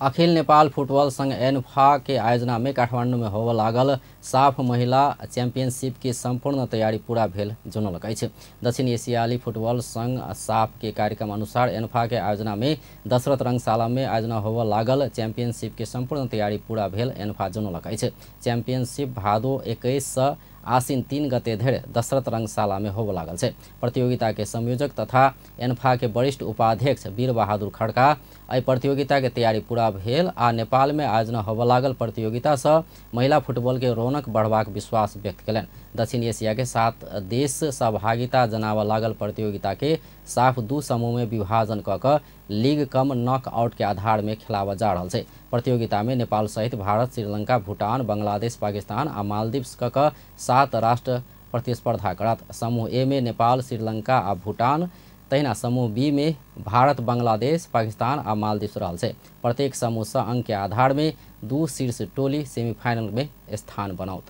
अखिल नेपाल फुटबॉल संघ एनफा के आयोजना में काठमांडू में होबय लागल साफ महिला चैंपियनशिप के संपूर्ण तैयारी पूरा भेल जनौलक अछि। दक्षिण एशियाली फुटबॉल संघ साफ के कार्यक्रम अनुसार एनफा के आयोजना में दशरथ रंगशाला में आयोजना होबय लागल चैंपियनशिप के संपूर्ण तैयारी पूरा भेल एनफा जनौलक अछि। चैंपियनशिप भादो 21 से आसिन 3 गते धरि दशरथ रंगशाला में होबय लागल छै। प्रतियोगिता के संयोजक तथा एनफा के वरिष्ठ उपाध्यक्ष वीर बहादुर खड़का एहि प्रतियोगिता के तैयारी पूरा भेल आ नेपाल में आयोजना होबय लागल प्रतियोगिता से महिला फुटबॉल के रौनक बढ़बाक विश्वास व्यक्त कयलनि। दक्षिण एशिया के 7 देश सहभागिता जनाबय लागल प्रतियोगिता के साफ 2 समूह में विभाजन कऽ कऽ लीग कम नॉकआउट के आधार में खेलाबय जा रहल छै। प्रतियोगिता में नेपाल सहित भारत, श्रीलंका, भूटान, बांग्लादेश, पाकिस्तान आ मालदीव कऽ कऽ 7 राष्ट्र प्रतिस्पर्धा करत। समूह ए में नेपाल, श्रीलंका आ भूटान, तहिना समूह बी में भारत, बांग्लादेश, पाकिस्तान आ मालदीव रहल छै। प्रत्येक समूह से अंक के आधार में 2 शीर्ष टोली सेमीफाइनल में स्थान बनाओत।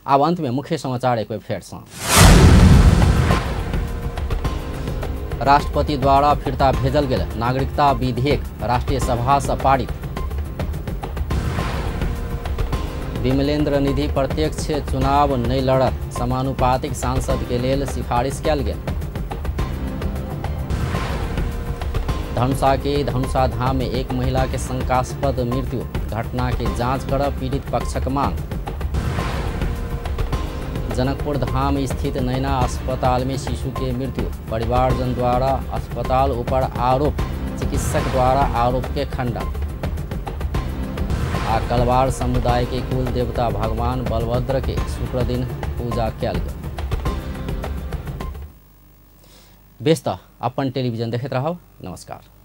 आब अंत में मुख्य समाचार एक बेर फेर सँ। राष्ट्रपति द्वारा फिर्ता भेजल गेल नागरिकता विधेयक राष्ट्रीय सभा से पारित। विमलेन्द्र निधि प्रत्यक्ष चुनाव नहि लड़त, समानुपातिक सांसद के लेल सिफारिश कयल गेल। धनुषा के धनुषा धाम में एक महिला के शंकास्पद मृत्यु, घटना के जांच कर पीड़ित पक्षक मांग। जनकपुर धाम स्थित नैना अस्पताल में शिशु के मृत्यु, परिवारजन द्वारा अस्पताल ऊपर आरोप, चिकित्सक द्वारा आरोप के खंडन। आ कलवार समुदाय के कुल देवता भगवान बलभद्र के शुक्र दिन पूजा कयल गेल। बेस त अपन टेलीविजन देखैत रहब। नमस्कार।